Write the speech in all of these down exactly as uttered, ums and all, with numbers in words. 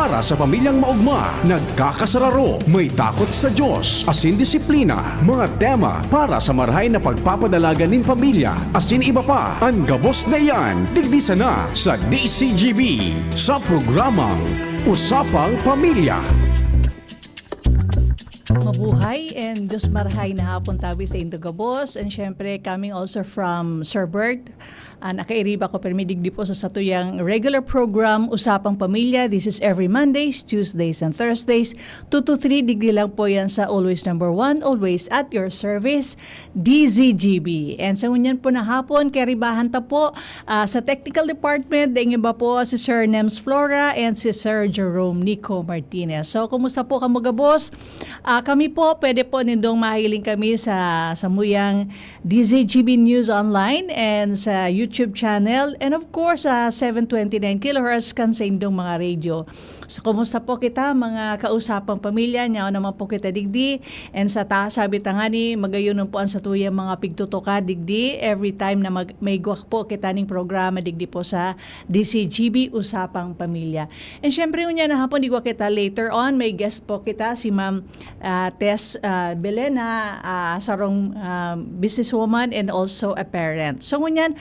Para sa pamilyang maogma, nagkakasararo, may takot sa Diyos, asin disiplina, mga tema para sa marahay na pagpapadalagan nin pamilya, asin iba pa. An gabos na iyan, digdi sana sa D C G B, sa programang Usapang Pamilya. Mabuhay and Diyos marhay na hapon tabi sa indo gabos. And syempre, coming also from Sir Bert, ah, nakairiba ko permi digdi po sa satuyang regular program, Usapang Pamilya. This is every Mondays, Tuesdays, and Thursdays, two to three. Digdi lang po yan sa Always Number One, always at your service, D Z G B. And sa ngunyan po na hapon, karibahan ta po ah, sa technical department, daing iba po si Sir Nems Flora and si Sir Jerome Nico Martinez. So, kumusta po kamo gabos? Ah, kami po, pwede po nindong mahiling kami sa samuyang D Z G B News Online and sa YouTube channel, and of course, sa seven twenty-nine kilohertz kan sa indong mga radio. So, kumusta po kita, mga kausapang pamilya? Nyaw naman po kita digdi. And sa ta, sabi ta nga ni, magayon po ang satuyang mga pigtutukad digdi every time na mag, may igwa po kita ning programa digdi po sa D C G B Usapang Pamilya. And syempre, unya na hapon, igwa kita later on, may guest po kita, si Ma'am ah, Tess ah, Belena, ah, sarong ah, businesswoman and also a parent. So, ngunyan,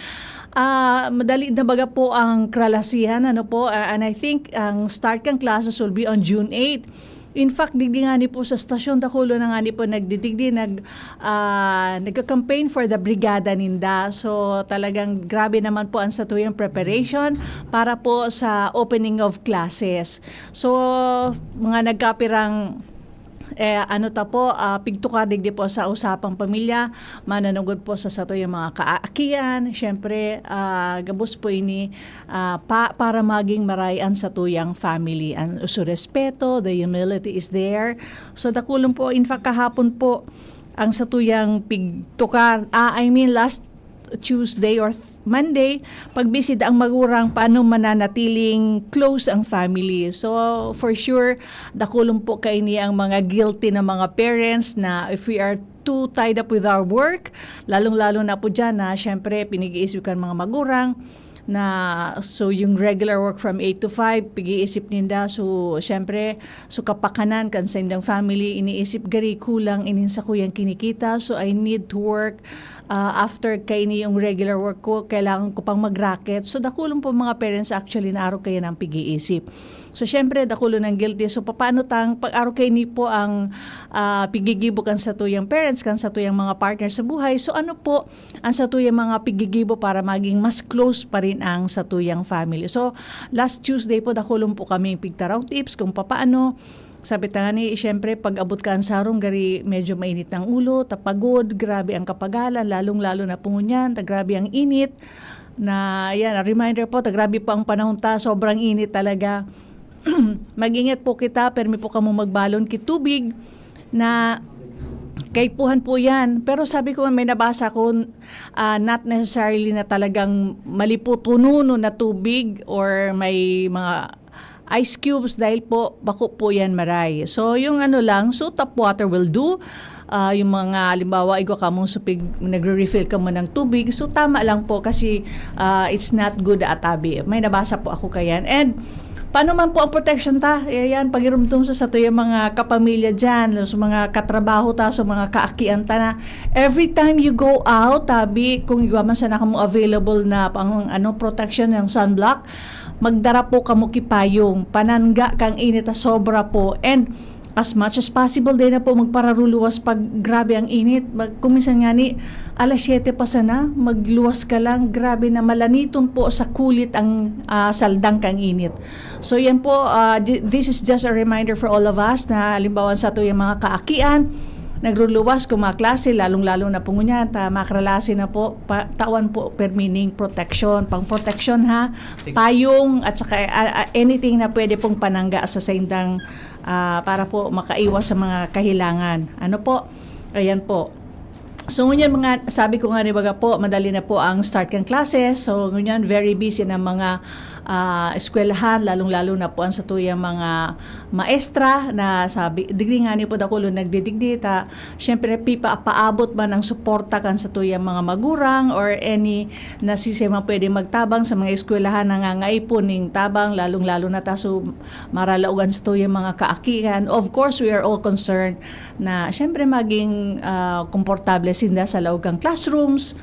ah, madali na baga po ang kralasihan, ano po, ah, and I think ang start kan classes will be on June eight. In fact, digdi ngani po sa stasyon, dakulo na ngani po nagdidigdi, nag, ah, nagka-campaign for the Brigada Ninda. So, talagang grabe naman po ang satuyang preparation para po sa opening of classes. So, mga nagkapirang eh, ano ta po, ah, pigtukar digdi po sa usapang pamilya, mananugod po sa satuyang mga kaakian. Siyempre, ah, gabos po ini ah, pa, para maging maray an satuyang family. Ang uso respeto, the humility is there. So, dakulon po, in fact, kahapon po, ang satuyang pigtukar, ah, I mean, last Tuesday or th- Monday, pagbisida ang magurang paano mananatiling close ang family. So, for sure, dakulon po kaini ang mga guilty na mga parents na if we are too tied up with our work, lalong-lalo na po dyan na syempre pinag-iisip kan mga magurang na, so, yung regular work from eight to five, pag-iisip ninda. So, syempre, so kapakanan kan sa indang family, iniisip gari kulang inin sakuyang kinikita. So, I need to work ah, after kaini yung regular work ko, kailangan ko pang mag-racket. So, dakulon po mga parents actually na arog kayan ang pig-iisip. So, syempre, dakulon ang guilty. So, paano tang pag arog kaini po ang ah, pigigibo kan satuyang parents, kan satuyang mga partner sa buhay? So, ano po ang satuyang mga pigigibo para maging mas close pa rin ang satuyang family? So, last Tuesday po, dakulon po kaming pigtaraw tips kung papaano. Sabi ta nga ni, siyempre, pag abot ka ang sarong, gari medyo mainit ang ulo, tapagod, grabe ang kapagalan, lalong-lalo na po ngunyan, ta grabe ang init. Na, yan, a reminder po, ta grabe po ang panahon ta, sobrang init talaga. Mag-ingat po kita, permi po kamo magbalon ki tubig na kaipuhan po yan. Pero sabi ko, may nabasa ko, ah, not necessarily na talagang maliputununo na tubig or may mga ice cubes dahil po bako po yan maray. So, yung ano lang, so tap water will do. Ah, yung mga, halimbawa, igwa ka mong supig, nagre-refill ka mo ng tubig. So, tama lang po kasi ah, it's not good at abi. May nabasa po ako kayan. And paano man po ang protection ta? Ayan, pagirumdom sa sato yung mga kapamilya dyan, sa mga katrabaho ta, sa mga kaakian ta na every time you go out, tabi, kung igwa man sana kamo available na pang ano, protection ng sunblock, magdara po kamo kipayong, panangga kang init a sobra po. And as much as possible, dai na po magpararuluwas pag grabe ang init. Mag, kung minsan nga ni, alas siyete pa sana, magluwas ka lang, grabe na malaniton po sa kulit ang ah, saldang kang init. So yan po, ah, ju- this is just a reminder for all of us na halimbawa sa ato yung mga kaakian, nagruluwas kung mga klase, lalong-lalo na po ngunyan, ta makralase na po, pa, tawan po permining protection, pang protection ha, payong at saka ah, ah, anything na pwede pong panangga sa saindang ah, para po makaiwas sa mga kahilangan. Ano po? Ayan po. So ngunyan mga, sabi ko nga ni baga po, madali na po ang start kan classes. So ngunyan very busy na mga ah, eskwelahan, lalong-lalo na po an satuyang mga maestra na sabi, digdi ngani po dakulon nagdidigdi ta, siyempre, pipa-, paabot man ang suporta kan satuyang mga magurang or any na siisay man pwede magtabang sa mga eskwelahan na nangangaipo ning tabang, lalong-lalo na ta so maralaogan satuyang mga kaakian. Of course, we are all concerned na, siyempre, maging, ah, komportable sinda sa laog kan classrooms.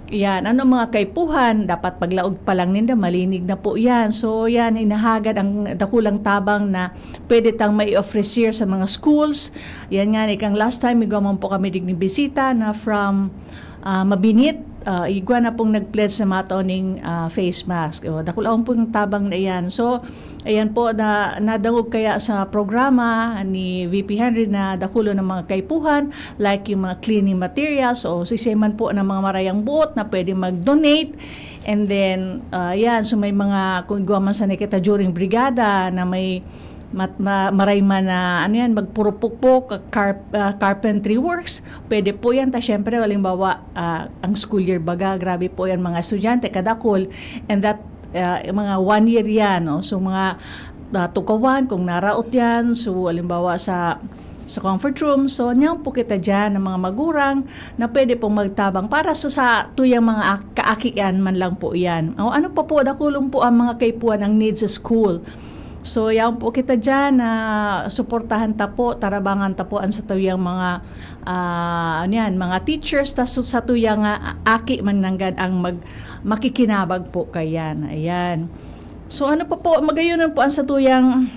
Yan, ano mga kaipuhan, dapat paglaog pa lang ninda, malinig na po yan. So, yan, hinahagad ang dakulang tabang na pwede tang mai-ofrecer sa mga schools. Yan nga, ikang last time, igwa man po kami digni bisita na from, ah, Mabinit. Ah, igwa na pong nag-pledge sa mga toning, ah, face mask. O, dakul akong pong tabang na yan. So, ayan po, na, nadangog kaya sa programa ni V P Henry na dakulo ng mga kaipuhan, like yung mga cleaning materials o sisay man po ng mga marayang buot na pwede mag-donate. And then, ah, yan, so may mga, kung igwa man sana kita during brigada na may mat-, ma-, maray man na, ano yan, magpurupukpok, car-, ah, carpentry works, pwede po yan. Ta, syempre, halimbawa, ah, ang school year baga, grabe po yan, mga estudyante, kadakol, and that, ah, mga one year yan, no? So, mga, ah, tukawan, kung naraot yan, so, halimbawa, sa, sa comfort room, so, niyan po kita dyan, ng mga magurang, na pwede pong magtabang para sa, sa tuyang mga ak-, kaakian man lang po yan. O, ano pa po, dakulon po ang mga kaipuhan ang need sa school. So, yaon po kita dyan na suportahan ta po, tarabangan ta po ang satuyang mga, ah, ano yan, mga teachers, ta su-, satuyang, ah, aki man nanggad ang mag-, makikinabag po kayan. Ayan. So, ano pa po, magayonon po ang satuyang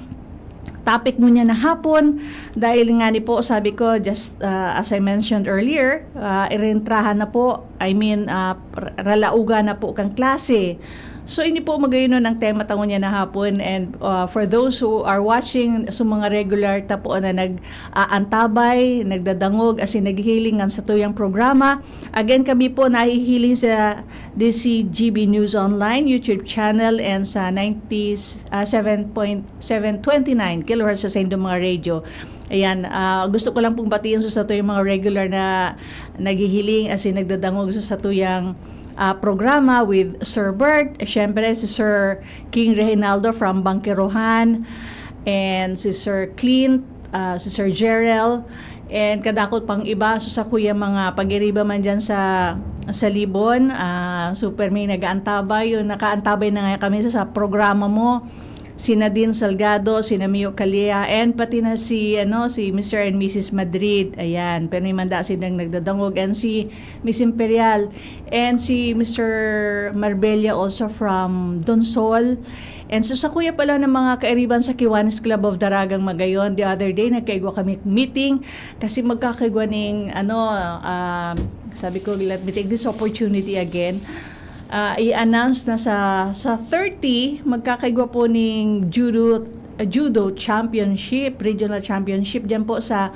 topic ngunyan na hapon. Dahil nga ni po, sabi ko, just, ah, as I mentioned earlier, ah, irentrahan na po, I mean, ah, r-, ralaugan na po kang klase. So, ini po magayonon ang tema ta ngunyan na hapon. And, ah, for those who are watching, sa mga regular ta po na nag-aantabay, nagdadangog, asin naghihiling kan satuyang programa, again, kami po nahihiling sa D C G B News Online YouTube channel and sa ninety, ah, seven point seven twenty-nine kilohertz sa saindong mga radio. Ayan, ah, gusto ko lang pong batiin sa satuyang mga regular na naghihiling asin nagdadangog sa satuyang, ah, programa with Sir Bert. Siyempre, si Sir King Reginaldo from Bangkerohan, and si Sir Clint, ah, si Sir Jerel, and kadakot pang iba. So, sa kuya mga pag-iriba man dyan sa, sa Libon, ah, super may nag-aantabay. Yun, nakaantabay na nga kami sa, sa programa mo. Si Nadine Salgado, si Namio Calia, and pati na si, ano, si Mister and Missus Madrid. Ayan, pero may manda silang nagdadangog. And si Miss Imperial, and si Mister Marbella also from Donsol. And so, sa kuya pala ng mga kairiban sa Kiwanis Club of Daragang Magayon, the other day, nagkaigwa kami meeting kasi magkakaigwa ning, ano, ah, sabi ko, "Let me take this opportunity again." Ah, i-announce na sa, sa thirty, magkakaigwa po ning judo, judo championship, regional championship dyan po sa,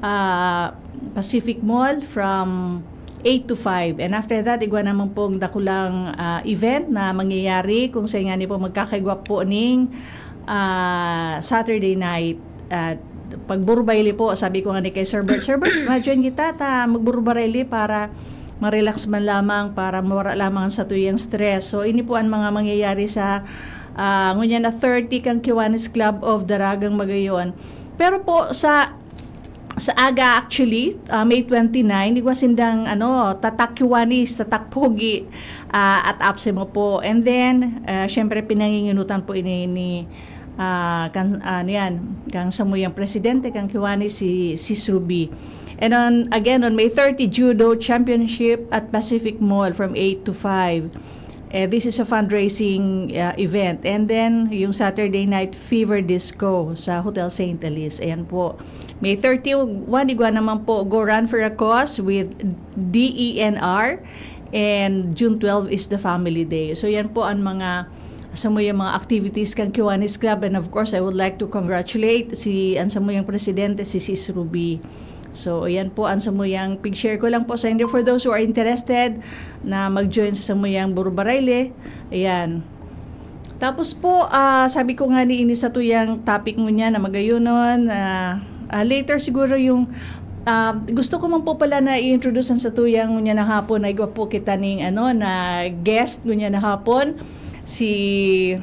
ah, Pacific Mall from eight to five. And after that, igwa naman pong dakulang, ah, event na mangyayari kung sa nga ni po magkakaigwa po ning, ah, Saturday night. At pagburbaili po, sabi ko nga ni kay Sir Bert, "Sir Bert, ma-join kita, ta magburbaili para ma-relax man lamang, para mawara lamang ang satuyang stress." So, ini po ang mga mangyayari sa, ah, ngunyan na thirty kang Kiwanis Club of Daragang Magayon. Pero po, sa, sa aga, actually, ah, May twenty-nine, igwa sindang, ano, tatak Kiwanis, tatak pogi, ah, at apse mo po. And then, ah, syempre, pinanginginutan po ini ni, ah, kan, ano yan, kang samuyang presidente, kang Kiwanis, si Sis Ruby. And on, again, on May thirty, Judo Championship at Pacific Mall from eight to five. Eh, this is a fundraising, uh, event. And then, yung Saturday Night Fever Disco sa Hotel Saint Alice. Ayan po. May thirty-one, igwa naman po, Go Run for a Cause with D E N R. And June twelve is the Family Day. So, yan po ang mga samuyang mga activities kan Kiwanis Club. And of course, I would like to congratulate si, ang samuyang presidente, si Sis Ruby. So, ayan po ang samuyang pig-share ko lang po sa inyo. For those who are interested na mag-join sa samuyang Burubarayle, ayan. Tapos po, ah, sabi ko nga ni ini sa tuyang topic ngunyan na magayonon, ah, ah, later siguro yung, ah, gusto ko man po pala na i-introduce ang sa tuyang ngunyan na hapon na igwa po kita ning, ano, na guest ngunyan na hapon, si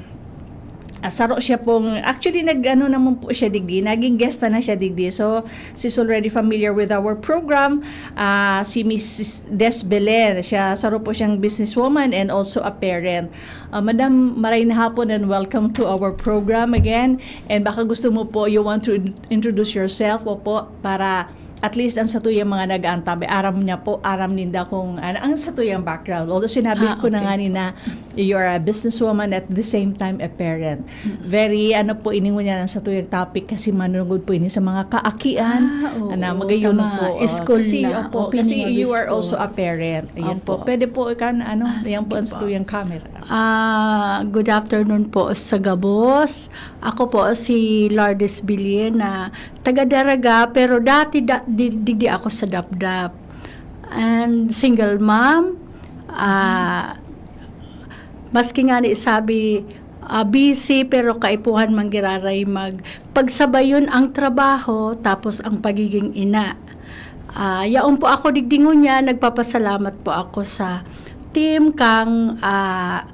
Ah, saro siya pong, actually, nag-ano naman po siya digdi, naging guest na siya digdi. So, she's already familiar with our program. Ah, si Missus Des Belen, siya, saro po siyang businesswoman and also a parent. Ah, Madam, maray na hapon and welcome to our program again. And baka gusto mo po, you want to in- introduce yourself po, po para at least ang satuyang mga nag-aantabay, aram niya po, aram ninda kung ano ang satuyang background. Although sinabi Ah, ko na okay. nga ni na you're a businesswoman at the same time a parent. Very, ano po, ini ngunyan ang satuyang topic kasi manunod po ini sa mga kaakian Ah, oo, na magayon tama. po. Ah, School kasi, na. Opo, Opening kasi of you are school. Also a parent. Ayan Opo. Po. Pwede po, ikaw, ano, Ah, yan po sige ang po. Satuyang camera. Ah, good afternoon po sa gabos. Ako po si Lourdes Bilyen na taga Daraga, pero dati da, di, digdi ako sa Dapdap. And single mom. Ah, maski nga ni sabi, ah, busy, pero kaipuhan man giraray mag pagsabayon ang trabaho tapos ang pagiging ina. Ah, yaon po ako digdi ngunyan, nagpapasalamat po ako sa team kang, ah,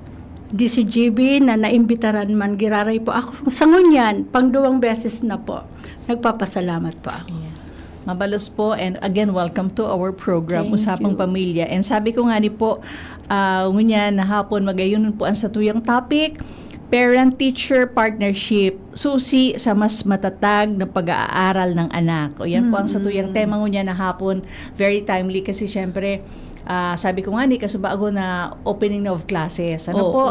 D C G B na naimbitaran man giraray po ako sa ngunyan, pangduwang beses na po. Nagpapasalamat po ako. Yeah. Mabalos po, and again, welcome to our program, Thank Usapang you. Pamilya. And sabi ko nga ni po, ah, ngunyan na hapon, magayon po ang satuyang topic, parent-teacher partnership, susi sa mas matatag na pag-aaral ng anak. O yan po ang satuyang Mm. tema ngunyan na hapon, very timely kasi siyempre, ah, sabi ko nga ni, kasubago na opening of classes. Ano Oo. po?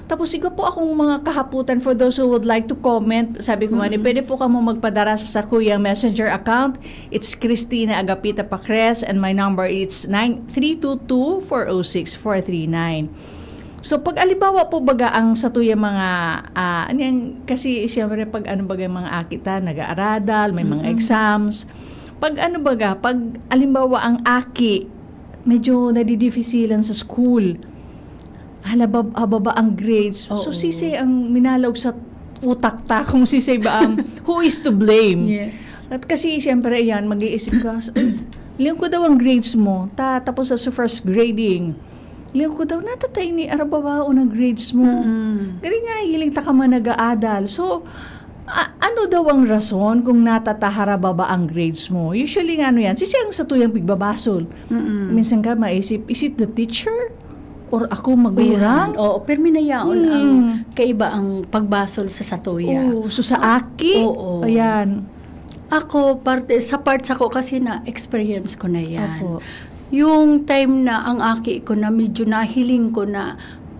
Tapos iba po akong mga kahaputan for those who would like to comment. Sabi ko nga ni, Mm. pwede po kamo magpadara sa sakuyang messenger account. It's Christina Agapita Pacres and my number is nine three two two, four oh six, four three nine. So, pag alibawa po baga ang satuyang mga, ah, ano yan, kasi siyempre pag ano baga yung mga aki ta, nag-aaradal, may mga Mm-mm. exams. Pag ano baga, pag alimbawa ang aki, medyo nadidifisilan sa school. Halabab, hababa ang grades. So, Oo. sisay ang minalaog sa utak ta kung sisay ba ang, who is to blame? Yes. At kasi, siyempre, yan, mag-iisip ka, "Ay, liyan ko daw ang grades mo, ta, tapos sa first grading. Liyan ko daw, natatay ni arababaon ang grades mo." Mm. Dali nga, hiling ta ka man nag-aadal. So, a- ano daw ang rason kung natataharababa ang grades mo? Usually nga, ano yan, sisay ang satuyang pigbabasol. Mm-mm. Minsan ka maisip, is it the teacher? Or ako magulang? Ayan. Oo, permi na yaon Hmm. ang kaiba ang pagbasol sa satuya. Oo, so sa aki? Oo. Ayan. Ako, parte, sa part sa ko kasi na-experience ko na yan. Opo. Yung time na ang aki ko na medyo nahiling ko na,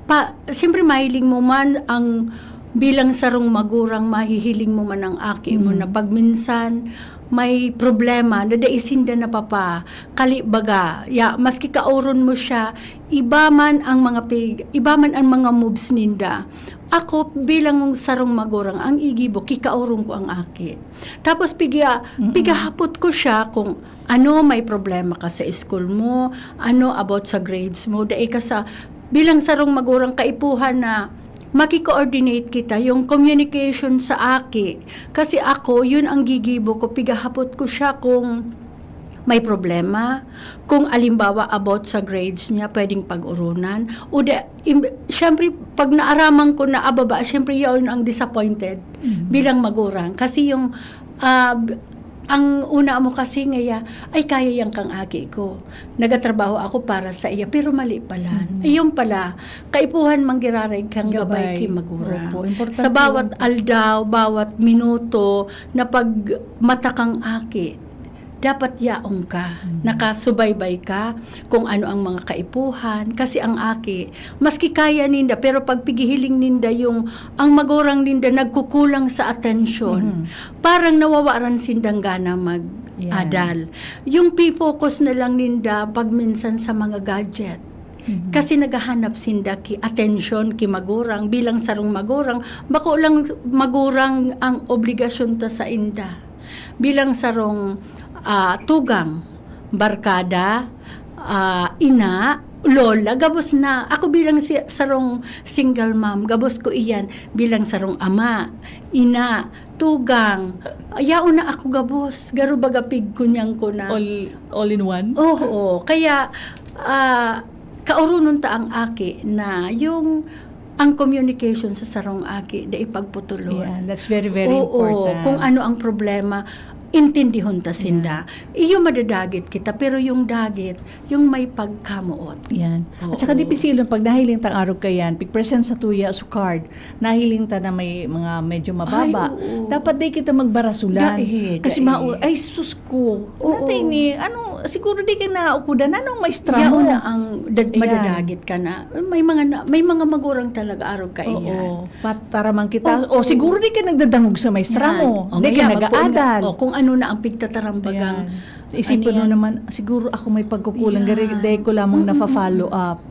pa, siyempre mahiling mo man ang bilang sarong magurang, mahihiling mo man ang aki mo Mm. na pagminsan may problema na dai sinda napapakali baga. Ya, maski kaoron mo siya, iba man ang mga pig-, iba man ang mga moves ninda. Ako, bilang sarong magurang, ang igibo, kikaoron ko ang aki. Tapos, piga, Mm-mm. pigahapot ko siya kung ano, may problema ka sa school mo, ano about sa grades mo, dai ka sa, bilang sarong magurang kaipuhan na maki-coordinate kita, yung communication sa aki. Kasi ako, yun ang gigibo ko, pigahapot ko siya kung may problema, kung alimbawa about sa grades niya, pwedeng pag-urunan. O de, im, syempre, pag naaraman ko na ababa, syempre, yun ang disappointed Mhm. bilang magurang. Kasi yung, ah, b- ang una mo kasi ngaya, "Ay, kaya yan kang aki ko. Nagatrabaho ako para sa iya, pero mali pala." Mhm. Ayun pala, kaipuhan manggiraray kang gabay, Gabay. Ki Magurang. Opo, importante Sa bawat yun. aldaw, bawat minuto na pagmata kang aki, dapat yaong ka, Mhm. nakasubaybay ka kung ano ang mga kaipuhan. Kasi ang aki, maski kaya ninda, pero pag pigihiling ninda yung, ang magurang ninda nagkukulang sa atensyon, Mhm. parang nawawaran sindang gana mag-adal. Yung pi-focus na lang ninda pag minsan sa mga gadget. Mhm. Kasi naghahanap sinda ki atensyon ki magurang. Bilang sarong magurang, bako lang magurang ang obligasyon ta sa inda. Bilang sarong, ah, tugang, barkada, ah, ina, lola, gabos na. Ako bilang si, sarong single mom, gabos ko iyan. Bilang sarong ama, ina, tugang, yaon na ako gabos. Garo baga pigkunyang ko na. All, all in one? Oo. Kaya, ah, kaurunon ta ang aki na yung ang communication sa sarong aki, dai pagputulon. Yeah, that's very, very Oo, important. Kung ano ang problema, intindihon ta sinda. Iyo madadagit kita, pero yung dagit, yung may pagkamuot. Yan. Oo. At saka dipisilon, pag nahiling tang arog ka yan, pig-present sa tuya, so card, nahiling ta na may mga medyo mababa. Ay, oo. Dapat di kita magbarasulan. Dai, Kasi dai. Mau-, ay, sus ko. Oo. Natin eh, ano, siguro di ka naukudan. Anong maestra Yaon mo? na ang dad- Ayan. madadagit ka na. May mga, na, may mga magurang talaga arog ka iyan. Oo. Pataramang kita. Oo. O siguro di ka nagdadangog sa maestra Yan. mo. O, Di ka ngayon, magpuon nag-aadal. nga, o, kung ano na ang pigtatarambagang Ayan. Isipon ano mo yan? Naman, siguro ako may pagkukulang, Yan. gari, dahil ko lamang Mm-mm. na-follow up.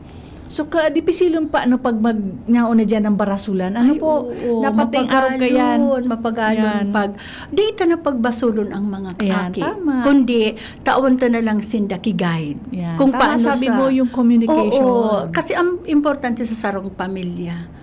So, ka, dipisilon pa, ano, pag mag, nyaon na dyan ng barasulan. Ano Ay, po, oo, dapat tayong arog ka yan. Mapagalon, mapagalon Yan. pag, di ta na pagbasulon ang mga Ayan, aki. Tama. Kundi, tawan ta na lang sinda ki-guide. Yan. Kung Tama paano sabi sa, mo yung communication. Oo, kasi ang importante sa sarong pamilya,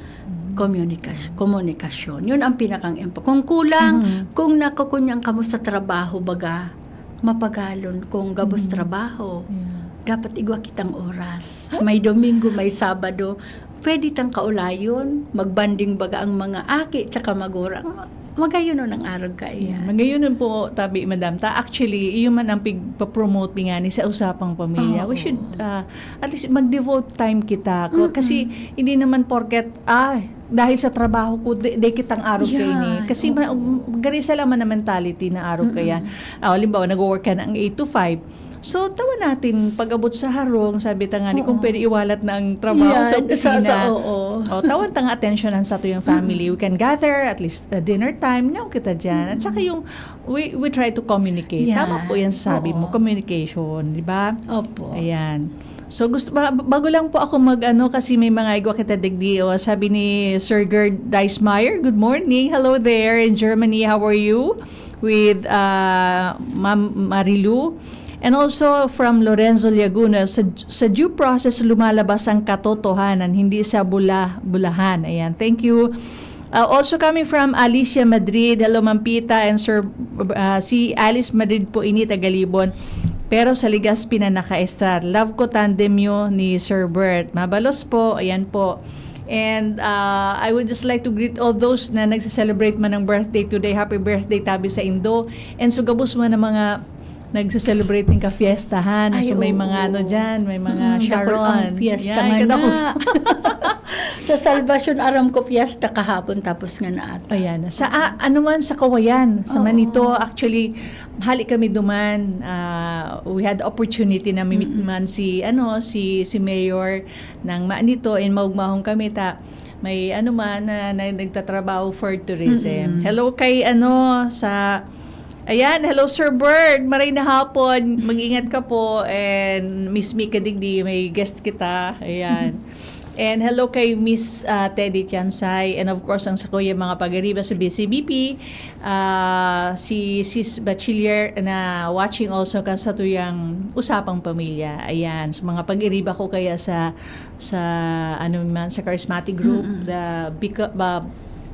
communication, komunikasyon. Yun ang pinakang impo-, kung kulang, Mhm. kung nakukunyang kamo sa trabaho, baga, mapagalon kung gabos Mhm. trabaho. Yeah. Dapat igwa kitang oras. May Domingo, may Sabado, pwede tang kaulayon, magbanding baga ang mga aki tsaka magurang. Magayon ang arog ka Yeah. iyan. Magayon po, tabi, Madam. Ta, actually, iyo man ang pigpa-promote mi nga ni sa usapang pamilya. Oo. We should, ah, at least, mag-devote time kita. Ko- Mm-mm. Kasi, hindi naman porket, ah, dahil sa trabaho ko, di, di kitang arog kaini. Yan, Kasi, ma- oo. Gari sa laman na mentality na arog ka yan. Ah, halimbawa, nag-work ka ng eight to five. So, tawan natin, pag-abot sa harong, sabi ta nga ni, kung Oo. pwede iwalat na ang trabaho sa Yan, opisina. sa, sa, oo. O, tawan ta nga attention sa tuyang family. We can gather, at least, uh, dinner time, nyaw kita dyan. At saka yung, we, we try to communicate. Yan. Tama po yan sabi mo, Oo. communication, di ba? Opo. Ayan. So, gusto, ba-, bago lang po ako mag-ano, kasi may mga igwa kita digdi. O, sabi ni Sir Gerd Deismeyer, "Good morning. Hello there in Germany. How are you?" With, uh, Ma'am Marilu. And also from Lorenzo Laguna, sa, sa due process lumalabas ang katotohanan, hindi sa bula-, bulahan. Ayan, thank you. Uh, also coming from Alicia Madrid, hello Ma'am Pita and Sir, uh, si Alice Madrid po ini, taga Libon. Pero sa Legazpi na naka-estar. Love ko tandem nyo ni Sir Bert. Mabalos po, ayan po. And uh, I would just like to greet all those na nagse-celebrate man ng birthday today. Happy birthday, tabi sa Indo. And so gabos man ng mga nagse-celebrate ng kafiestahan. Ay, So may oo. mga ano dyan, may mga Mm, dakul Sharon. ang fiesta Yan, nga kadakul. na. Sa Salvacion, aram ko, fiesta kahapon, tapos nga na ata. Ayan. Sa, ah, ano man, sa Kawayan, sa Oo. Manito, actually, hali kami duman. Ah, we had opportunity na meet man si, ano, si, si Mayor ng Manito, and maugmahon kami ta, may ano man, na, na nagtatrabaho for tourism. Mm-mm. Hello kay, ano, sa, ayan, hello Sir Bird, maray na hapon, mag-ingat ka po, and Miss Mika Digdi, may guest kita, ayan. And hello kay Miss, ah, Teddy Tiansay, and of course, ang sakuya mga pag-ariba sa B C B P, ah, si Sis Bachiller na watching also kan satuyang usapang pamilya. Ayan, so mga pag-iriba ko kaya sa, sa, ano man, sa charismatic group, Mm-mm. the Bico-, ba-,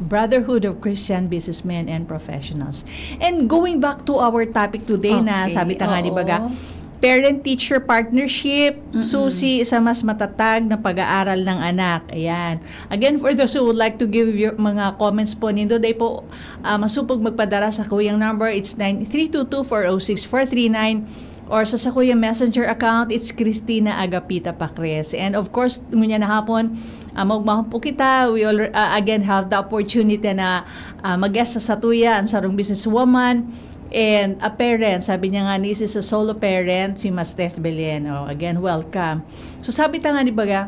Brotherhood of Christian Businessmen and Professionals. And going back to our topic today na Okay, sabi ta nga, di ba, ga, oo. parent-teacher partnership, Mm-mm. susi sa mas matatag na pag-aaral ng anak. Ayan. Again, for those who would like to give your mga comments po nindo, day po, ah, masupog magpadara sa kuyang number. It's nine three two two four oh six four three nine, or sa, sa kuyang messenger account, it's Christina Agapita Pacres. And of course, ngunyan na hapon, ah, maugmahon po kita. We all, ah, again have the opportunity na, ah, mag-guest sa satuya, ang sarong businesswoman, and a parent, sabi niya nga ni, is a solo parent, si Mas Tess Belen. Oh, again, welcome. So, sabi ta nga, di ba, ga,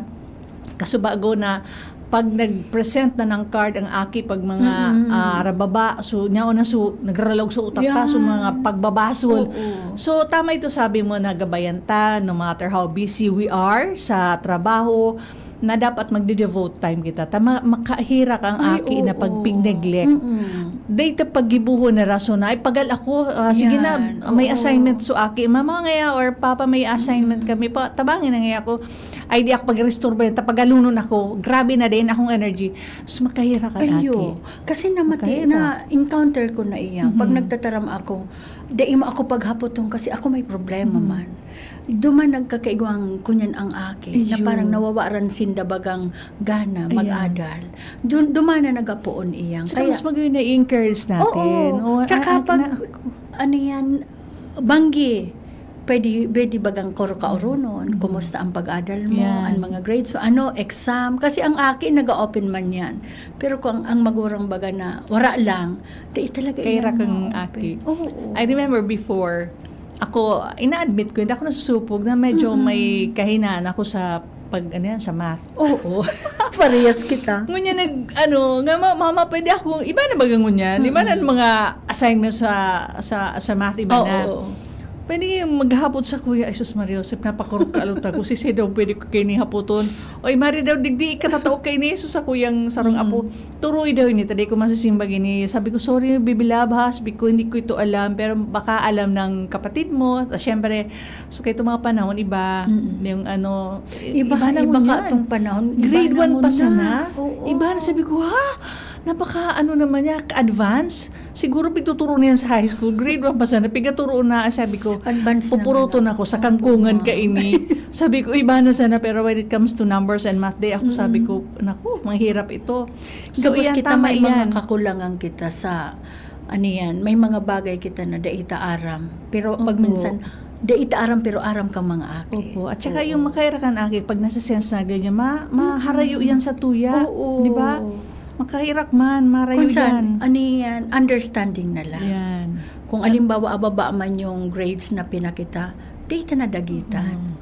kasubago na pag nag-present na ng card ang aki pag mga, Mm-mm. ah, rababa, so, nyaon na, so, nagraralog sa utak ta, so, Yan. Mga pagbabasol. Oo. So, tama ito sabi mo na gabayan ta, no matter how busy we are sa trabaho, na dapat magde-devote time kita. Tama, makahirak ang Ay, aki na oo. pag-neglect. Mm-mm. Data paggibuhon na rason na, "Ay, pagal ako. Ah, sige na, Yan, may oo. assignment so aki. Mama ngaya or papa, may assignment kami. Pa, tabangin na ngaya ako." Ay, di ako pag-restore ba yun? Tapagalunon ako. Grabe na din akong energy. Mas makahira ka, Aki. Ayo. Kasi namati, Makahira. na-encounter ko na iyan. Pag Mhm. nagtataram ako, dai mo ako paghapoton kasi ako may problema Mhm. man. Duman nagkakaigwang kunyan ang aki, na Iyo. parang nawawaran sinda bagang gana Ayan. mag-adal. Dun, duman na nagapoon iyang. Saka Kaya mas magayon na i-encourage natin. Oo. O, Tsaka a-, a-, pag, na- ano yan, banggi, pwede, pwede bagang koro kaurunon, Mhm. kumusta ang pag-adal mo, Yan. ang mga grades mo, ano, exam. Kasi ang aki, nag-open man yan. Pero kung ang magurang baga na, wala lang, di talaga Kaya yan rakang ma-open. aki. Oo. I remember before, ako, ina-admit ko, hindi ako nasusupog na medyo Mm-mm. may kahinaan ako sa pag, ano yan, sa math. Oo. Parehas kita. Ngunyan nag, ano, nga, "Ma-, mama, pwede akong, iba na ba ngunyan? Iba na Mm-mm. ang mga assignments sa, sa, sa math, iba Oo, na." oo. Pwede kayong maghapot sa kuya, "Ay, sus, Maria Josep, napakurog ka, alot ako. Sisi daw, pwede ko kayo ni hapoton." "Oy, Mari daw, digdi, katatao kayo ni Jesus sa kuyang sarong Mm. apo." Turoy daw ini, taday ko masisimbag ini. Sabi ko, "Sorry, Bibi Love, ha?" Sabi ko, "Hindi ko ito alam, pero baka alam ng kapatid mo." Tapos, syempre, so, kaya itong mga panahon, iba, Mm-mm. yung ano, i-, Iba, iba na iba ka ngunyan. Itong panahon, iba Grade na one pa ngunyan. sana. Oo. Iba na, sabi ko, "Ha? Napaka, ano naman niya, advance?" Siguro pigtuturo na yan sa high school. Grade one pa sana, pigaturo na, sabi ko, Advance na "Pupuruto nga na ako sa lang. kangkungan Oo. ka ini." Sabi ko, "Iba na sana, pero when it comes to numbers and math day, ako sabi Mm. ko, naku, mahirap ito." So, Gabos iyan, kita tama may mga iyan. kakulangan kita sa, ano yan, may mga bagay kita na dai ta aram. Pero pag Opo. minsan, dai ta aram, pero aram kang mga aki. Opo. At saka Oo. yung makaira kan aki, pag nasa sense na ganyan, ma-, maharayo Mm-mm. yan sa tuya. Oo. Di ba? Makahirak man, marayo Kung saan, yan. ano yan, understanding na lang. Yan. Kung alimbawa, ababa man yung grades na pinakita, di ta nadagitan. Mm.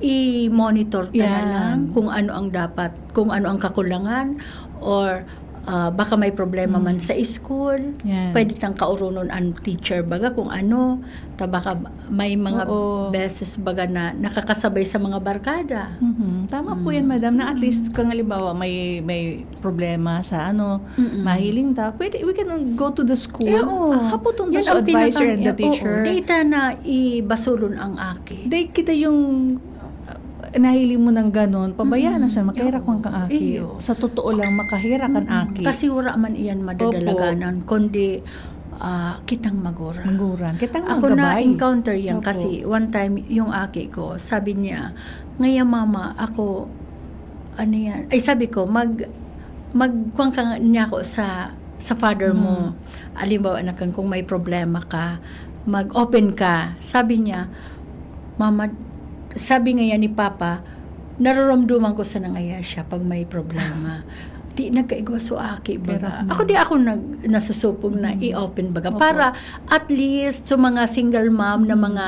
I-monitor ta na Yan. lang kung ano ang dapat, kung ano ang kakulangan, or, ah, baka may problema Mm. man sa school, Yan. pwede tang kaurunon ang teacher, baga kung ano, ta baka may mga Oo. beses baga na nakakasabay sa mga barkada. Mhm. Tama po yan, Mm. madam, na at Mm. least kung halimbawa may, may problema sa ano, Mm-mm. mahiling ta, pwede, we can go to the school. Eh, oo. Ah, hapoton ta Yan sa ang advisor pinaka-, and the eh, oo. teacher. Di ta na ibasulon ang aki. Di kita yung, uh, nahiling mo ng ganon, pabayaan na Oo. siya, makahirak man Oo. kang aki. Iyo. Sa totoo lang, makahirak kan Mm-mm. aki. Kasi wala man iyan madadalaganan, Opo. kundi, ah, kitang magurang. Magurang. Kitang Ako mga gabay. na-encounter yan Opo. kasi one time, yung aki ko, sabi niya, "Ngaya, mama, ako, ano yan?" Ay, sabi ko, "Mag-, magkuhan ka nga niya ako sa, sa father mo. Mm. Halimbawa na kan, kung may problema ka, mag-open ka." Sabi niya, "Mama," sabi ngayon ni Papa, "nararamdaman ko sana ngaya siya pag may problema." Di nagkaigwa so aki, baga. Pero, Ako, di ako nag-, nasusupog na Mm. i-open, baga. Opo. Para at least sa mga single mom na Mm. mga,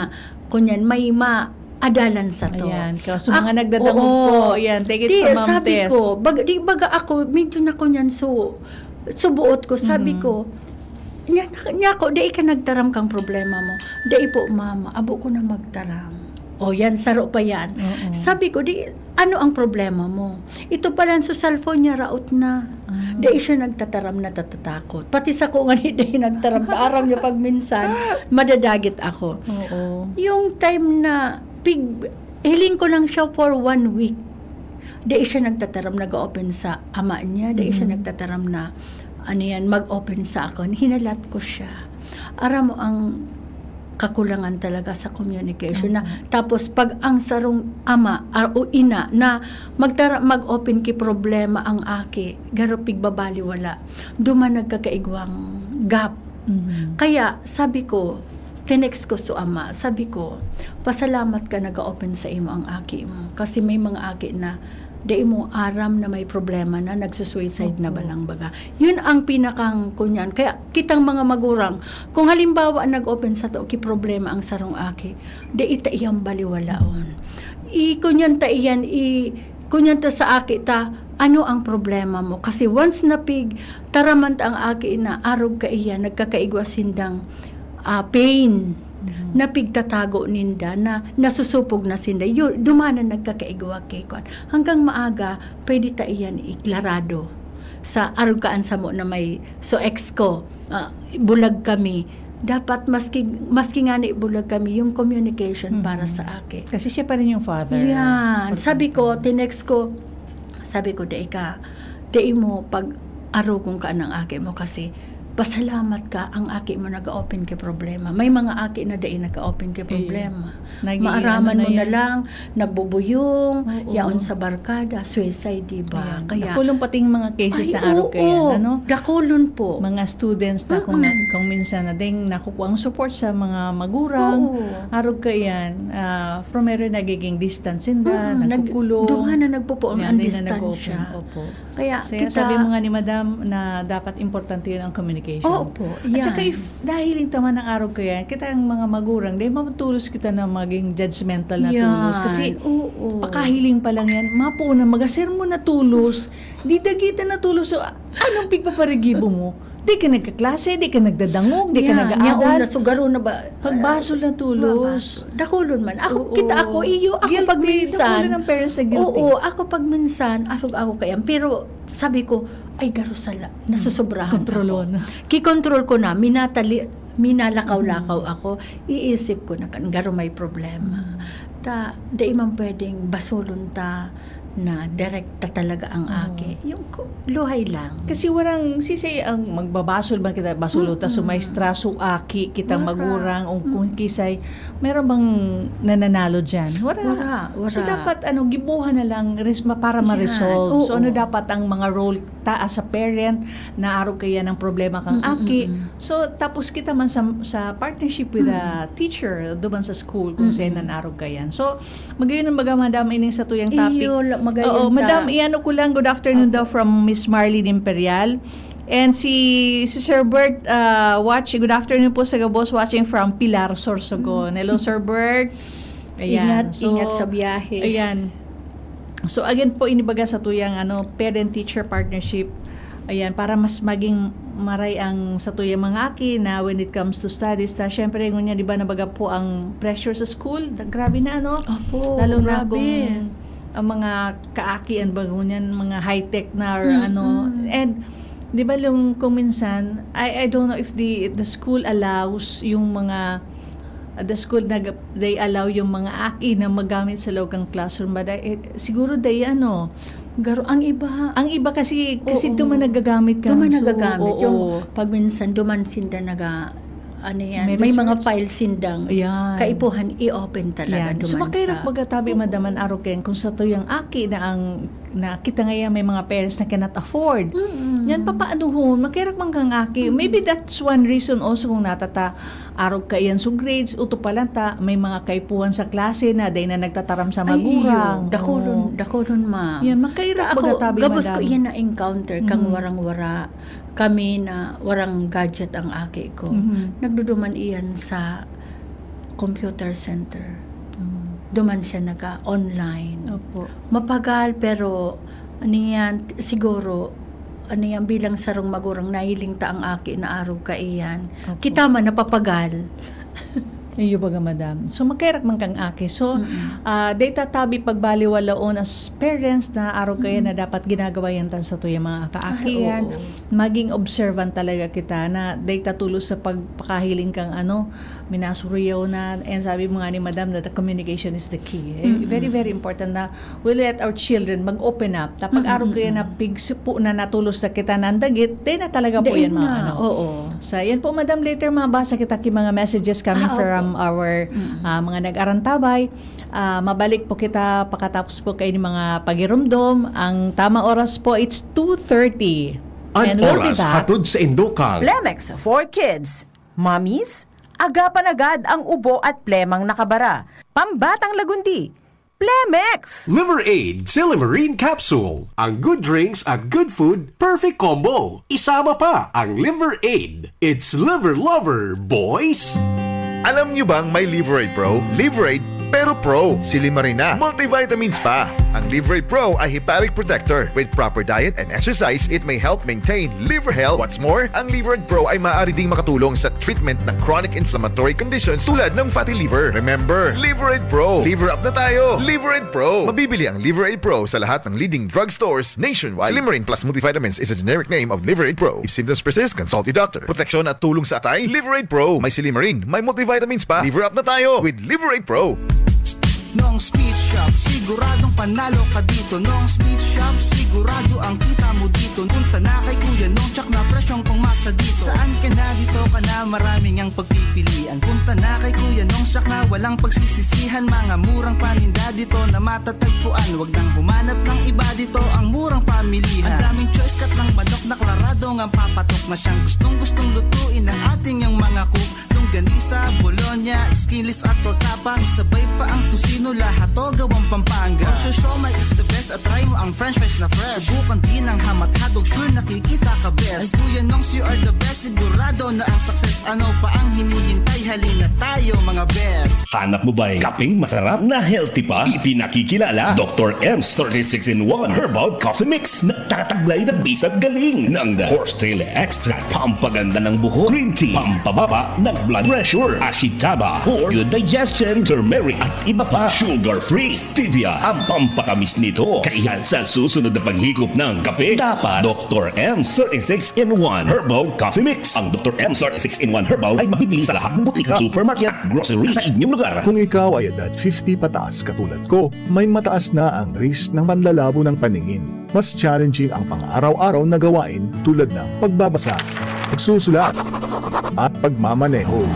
kunyan, may maadalan sa to. Ayan. Kaya sa mga Ak-, nagdadangog oo. po, ayan, take it Di, from Ma'am sabi Tess. ko, bag-, di, baga ako, medyo na kunyan, so, subuot ko, sabi Mm. ko, "Nya, nya ako, dai ka nagtaram kang problema mo." "Dai po, mama, abo ko na magtaram." O, yan, saro pa yan. Oo. Sabi ko, "Di, ano ang problema mo?" Ito pala, sa cellphone niya, raot na. Ah. Dai siya nagtataram na tatatakot. Pati sa ko nga ni dai nagtaram, ta aram niya pag minsan, madadagit ako. Oo. Yung time na pig-, hiling ko lang siya for one week. Dai siya nagtataram, nag-open sa ama niya. Dai siya Mhm. nagtataram na, ano yan, mag-open sa ako. Hinalat ko siya. Aram mo ang kakulangan talaga sa communication na. Mhm. Tapos pag ang sarong ama, ah, o ina na magtara-, mag-open ki problema ang aki, garo pigbabaliwala, duman nagkakaigwang gap. Mhm. Kaya sabi ko, tinext ko so ama, sabi ko, "Pasalamat ka nag-open sa imo ang aki mo." Kasi may mga aki na dai mo aram na may problema na, nagsusuicide na Opo. balang baga. Yun ang pinakang kunyan. Kaya kitang mga magurang, kung halimbawa nag-open sato ki problema ang sarong aki, dai ta iyan baliwalaon. I-, kunyan ta iyan, i-, kunyan ta sa aki ta, "Ano ang problema mo?" Kasi once na pig-, taraman ta ang aki na arog kaiyan, nagkakaigwa sindang, ah, pain Mhm. na pigtatago ninda, na nasusupog na sinda. Yu-, duman na nagkakaigwa ki kwan. Hanggang maaga, pwede ta iyan iklarado sa arog kaan samo na may, so, ex ko, ah, bulag kami, Dapat maski, maski nga ni bulag kami, yung communication para Mhm. sa aki. Kasi siya pa rin yung father. Yan. Or Sabi ko, something. tinext ko, sabi ko, "Dai ka, dai mo pag-arogon ka ng aki mo kasi pasalamat ka, ang aki mo nag-open ka problema." May mga aki na dai nag-open ka Ayun. problema. Nagiging Maaraman ano na mo na yan. lang, nagbubuyong, Oo. yaon sa barkada, suicide, di ba? Ayan. Kaya Dakulon pati yung mga cases Ay, na arog oo. kaya, ano? Dakulon po. Mga students na kung, Mm-mm. kung minsan na ding nakukuha ang support sa mga magurang, Oo. arog kaya, ah, from meron nagiging distance sinda, Mm, nag-, nagkukulong. duha na nagpupuon Yan, ang di na distansya. nag-open. Opo. Kaya So, yan, kita sabi mo nga ni Madam na dapat importante yun ang communication. Oo po, At saka yan. if dahil yung tama ng arog kaya, kita ang mga magurang, dahil matulos kita na maging judgmental na Yan. tulos. Kasi Oo. pakahiling pa lang yan, mapo na magasermon na tulos, di dagita na tulos. So, a-, anong pigpaparigibo mo? Di ka nagkaklase, di ka nagdadangog, di ka Yan, nag-aadan. yaon na sugaro na ba? Pagbasol na tulos. Mabasol. Dakulon man. Ako, Oo. kita ako, iyo, ako Guilty. pag minsan. Dakulon ang parents na guilty. Oo, ako pag minsan, arog ako kaya. Pero sabi ko, "Ay, garo sala, nasusobrahan Kontrolon. ako." Kikontrol ko na, minatali, minalakaw-lakaw Mm. ako. Iisip ko na kan, garo may problema. Mm. Ta, dai man pwedeng basolon ta na direkta talaga ang Oo. aki. Yung ku-, luhay lang. Kasi warang, sisay ang magbabasol man kita, basolo ta, Mm-mm. sumaestra, su aki, kitang Wara. magurang, o kung Mm. kisay, meron bang nananalo dyan? Wara. Wara, So, wara. dapat, ano, gibuhan na lang, res-, ma-, para Yan, ma-resolve. So, ano oo. dapat ang mga role ta as a parent na arog kaya ng problema kang Mm, aki? mm, mm. So, tapos kita man sa, sa partnership with a Mm. teacher, duman sa school, kung Mm, saan mm. nan arog kayan. So, magayon ang baga, madam, ining sa tuyang topic. Iyo, la-, magayon Oo, ta. madam, iano ko lang, good afternoon Opo. daw from Miss Marlene Imperial. And si, si Sir Bert, ah, watch, good afternoon po sa gabos, watching from Pilar, Sorsogon. Mm. Hello, Sir Bert. Ayan. Ingat, So, ingat sa biyahe. ayan. So, again po, inibaga sa tuyang, ano, parent-teacher partnership. Ayan, para mas maging maray ang sa tuyang mga aki na when it comes to studies. Ta, syempre, ngunyan, di ba, nabaga po ang pressure sa school. Da-, grabe na, ano? Opo, Lalo na grabe. kung ang mga kaaki, ano ba, ngunyan, mga high-tech na or Mm, ano. mm. And, di ba, yung kung minsan, I, I don't know if the, the school allows yung mga, the school nag-, they allow yung mga aki na magamit sa loob ng classroom. But I, eh, siguro, dai, ano, Garo-, ang iba. Ang iba kasi, kasi Oo. duman nagagamit ka. Duman So, nagagamit. oo. Yung pag minsan, duman sinda naga-, ano yan, May may mga research. files sindang Ayan. kaipuhan, i-open talaga Yan. So, duman makairak sa baga tabi, Oo. madam, an arog kayan, kung sa tuyang aki na ang, na kita ngayon may mga parents na cannot afford. Mm-mm. Yan, papaanuhon, makairak man kang aki. Mm-mm. Maybe that's one reason also kung natata-, arog kayan. So, grades, uto pa lang ta, may mga kaipuhan sa klase na dai na nagtataram sa Ay, magurang. iyo, dakulon, Oo. dakulon, ma'am. Yan, makairak Ako, baga tabi, gabos ko madam. iyan na-encounter, kang Mm. warang-wara kami na warang gadget ang aki ko. Mhm. Nagduduman iyan sa computer center. Mm. Duman siya naga-online. Opo. Mapagal, pero ano yan, t-, siguro, ano yan, bilang sarong magurang, nahiling ta ang aki na arog kaiyan. Opo. Kita man, napapagal. Iyo baga, madam. So, makairak man kang aki. So, Mm-mm. ah, dai ta tabi pagbaliwalaon as parents na arog kaya Mm-mm. na dapat ginagawa yan ta sa tuyang mga kaaki Ay, yan. oo. Maging observant talaga kita na dai ta tulos sa pagpakahiling kang ano, minasuriyaw na. And sabi mo nga ni madam that the communication is the key. Eh, Mm-mm. very, very important na we let our children mag-open up. Ta pag Mm, arog kaya mm, na mm. pigsipo na natulos na kita na ang dagit, dai na talaga po Dai yan mga na, ano. oo. Sa yan po, madam, later mabasa kita ki mga messages coming Ah, opo. from our, Mm. ah, mga nag-arantabay. Ah, mabalik po kita pakatapos po kayo ng mga pagirumdom. Ang tamang oras po, it's two thirty. An And we'll be oras back. hatod sa Indokang. Plemex for Kids. Mommies, agapan agad ang ubo at plemang nakabara. Pambatang lagundi. Plemex! Liver Aid Silymarin Capsule. Ang good drinks at good food, perfect combo. Isama pa ang Liver Aid. It's Liver Lover, boys! Alam nyo bang may Liver Aid Pro? Liver Aid Pero Pro, Silimarina, Multivitamins pa. Ang Liver Aid Pro ay hepatic protector. With proper diet and exercise, it may help maintain liver health. What's more, ang Liver Aid Pro ay maaari ding makatulong sa treatment ng chronic inflammatory conditions tulad ng fatty liver. Remember, Liver Aid Pro. Liver up na tayo. Liver Aid Pro. Mabibili ang Liver Aid Pro sa lahat ng leading drugstores nationwide. Silimarin Plus Multivitamins is a generic name of Liver Aid Pro. If symptoms persist, consult your doctor. Proteksyon at tulong sa atay, Liver Aid Pro. May Silimarin, may multivitamins pa. Liver up na tayo with Liver Aid Pro. Nong's Meat Shop, siguradong panalo ka dito. Nong's Meat Shop, sigurado ang kita mo dito. Punta na kay Kuya Nong, tsak na presyong pangmasa dito. Saan ka na, dito ka na, maraming ang pagpipilian. Punta na kay Kuya Nong, tsak na walang pagsisisihan. Mga murang paninda dito na matatagpuan. Wag nang humanap ng iba dito, ang murang pamilihan. Ang daming choice, kat ng manok na klarado ngang papatok na siyang gustong-gustong lutuin ng ating yang mga cook. Longganisa, bologna, skinless at tortapa. Isabay pa ang tocino, lahat to gawang Pampanga. Ang siomai is the best at try mo ang french fries na fresh. Subukan din ang ham at hotdog, sure nakikita ka best. Ay Kuya Nongs, you are the best, sigurado na ang success. Ano pa ang hinihintay? Halina tayo mga best. Hanap mo ba'y kapeng masarap na healthy pa? Ipinakikilala, Doktor M's thirty-six in one Herbal Coffee Mix. Nagtataglay ng bisag galing ng horsetail extract, pampaganda ng buhok, green tea, pampababa ng blood pressure, ashitaba for good digestion, turmeric at iba pa. Sugar-free, stevia ang pampatamis nito. Kaya sa susunod na paghigop ng kape, dapat Doktor M's thirty-six in one Herbal Coffee Mix. Ang Doktor M's thirty-six in one Herbal ay mabibili sa lahat ng butika, supermarket at grocery sa inyong lugar. Kung ikaw ay edad fifty pataas katulad ko, may mataas na ang risk ng panlalabo ng paningin. Mas challenging ang pang-araw-araw na gawain tulad ng pagbabasa, pagsusulat, at pagmamaneho.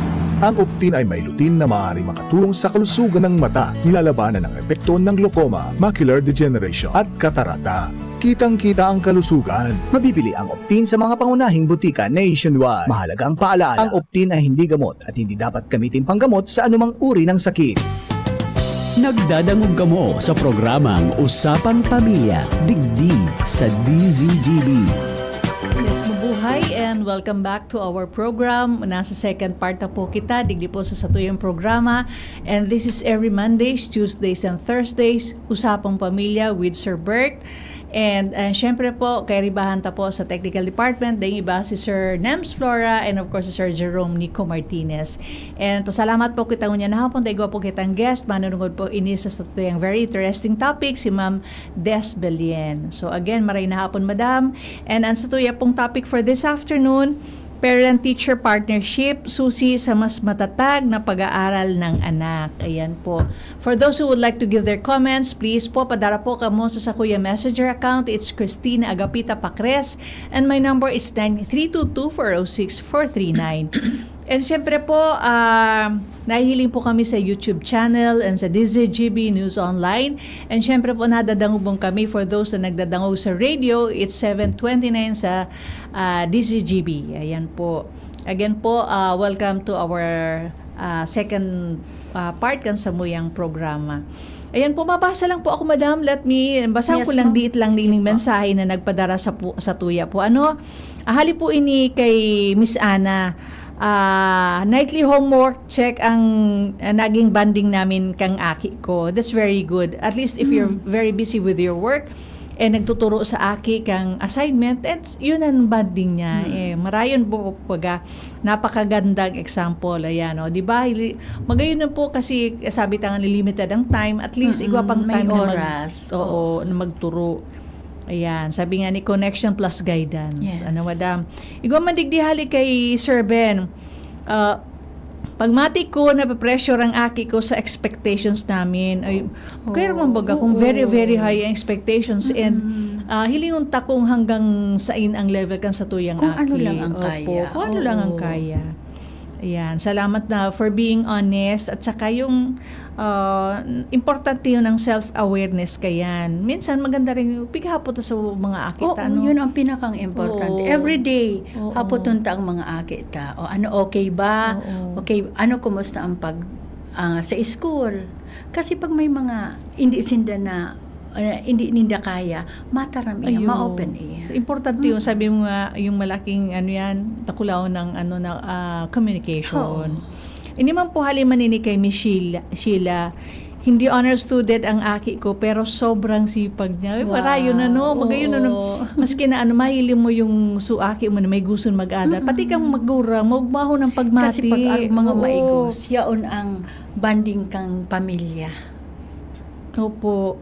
Ang Optin ay may lutein na maaaring makatulong sa kalusugan ng mata, nilalabanan ang epekto ng glaucoma, macular degeneration, at katarata. Kitang-kita ang kalusugan. Mabibili ang Optin sa mga pangunahing butika nationwide. Mahalagang paalala, ang Optin ay hindi gamot at hindi dapat gamitin panggamot sa anumang uri ng sakit. Nagdadangog kamo sa programang Usapang Pamilya, digdi sa D Z G B. Yes, mabuhay and welcome back to our program. Nasa second part na po kita, digdi po sa satuyang programa. And this is every Mondays, Tuesdays, and Thursdays, Usapang Pamilya with Sir Bert. And, and syempre po, kay ribahan ta po sa technical department, daing iba si Sir Nems Flora, and of course, si Sir Jerome Nico Martinez. And pasalamat po kita ngunyan na hapon, daigwa po kitang guest, manunungod po ini sa satuyang very interesting topic, si Ma'am Des Belien. So again, maray na hapon, Madam. And ang satuya pong topic for this afternoon, Parent-teacher partnership, susi sa mas matatag na pag-aaral ng anak. Ayan po. For those who would like to give their comments, please po, padara po kamo sa sakuya messenger account. It's Christina Agapita Pacres. And my number is nine three two two, four oh six, four three nine. And syempre po, ah, nahihiling po kami sa YouTube channel and sa D Z G B News Online. And syempre po, nadadangog kami for those na nagdadangog sa radio. It's seven twenty-nine sa ah, D Z G B. Ayan po. Again po, ah, welcome to our ah, second ah, part kan samuyang programa. Ayan po, mabasa lang po ako, madam. Let me, basahan Yes, ko lang ma'am. diit lang Sige nining po. mensahe na nagpadara sa, pu- sa tuya po. Ano? Ah, hali po ini kay Miss Ana. Ah, nightly homework check ang ah, naging bonding namin kang aki ko. That's very good. At least if you're very busy with your work, eh nagtuturo sa aki kang assignment, it's, yun ang bonding niya. Eh, marayon po, baga, napakagandang example. Ayan, oh, di ba? Hili- Magayon na po kasi sabi ta nga limited ang time, at least igwa pang May time na mag- oras. Oo, na magturo. Ayan, sabi nga ni connection plus guidance. Yes. Ano, madam? Igwa man digdi hali kay Sir Ben. Ah, pagmati ko, nape-pressure ang aki ko sa expectations namin. Ay, kaya naman baga kung very, very high ang expectations and ah, hilingon ta kung hanggang sain ang level kan sa tuyang Kung ano aki. lang ang Opo, kaya. Kung ano lang ang Oo. kaya. Ayan, salamat na for being honest at saka yung ah, importante yun ang self-awareness kayan. Minsan maganda rin yung pighapot sa mga aki Oo, ta, ano? Yun ang pinakang importante. Oo. Every day, Oo. hapoton ta ang mga aki ta. O ano, okay ba? Oo. Okay, ano, kumusta ang pag ah, sa school? Kasi pag may mga hindi sinda na ah, hindi ninda kaya, mataram iya, Ayun. ma-open iya. So, importante yun. Sabi mo nga, yung malaking ano yan, takulaw ng ano na ah, communication. Oo. Ini man po halin man ini kay Miss Sheila, Sheila. Hindi honor student ang aki ko, pero sobrang sipag niya. Ay, wow. Marayo na, no? Magayon na, no? Oo. Maski na ano, mahiling mo yung su-, aki mo na may gusto mag-adal. Mm-mm. Pati kang magurang, maugmaho ng pagmati. Kasi pag ang mga Oo. maigos, yaon ang bonding kang pamilya. Opo.